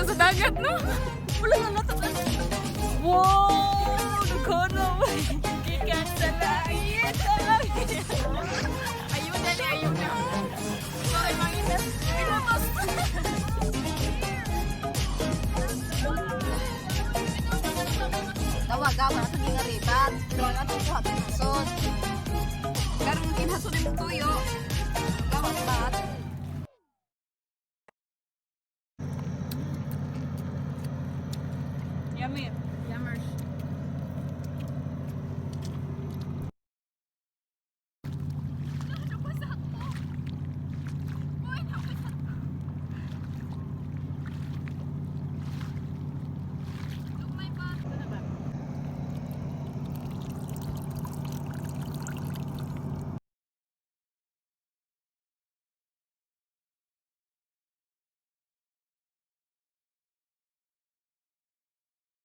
Sa dagat, no? Wala na nato. Wow! Dukono! Gikan sa langit! Sa langit! Ayun na ni, ayun na. Sorry, manginas. Pinutos! Gawa-gawa na ito nga ribat. Pero ang atong kuha pinasod. Karong kinasod imong tuyo. Gawa bat. Yummy. Yummers.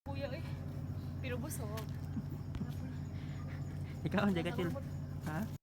Kuya eh. Pero busog. Ikaw ang jaga chill. Ha?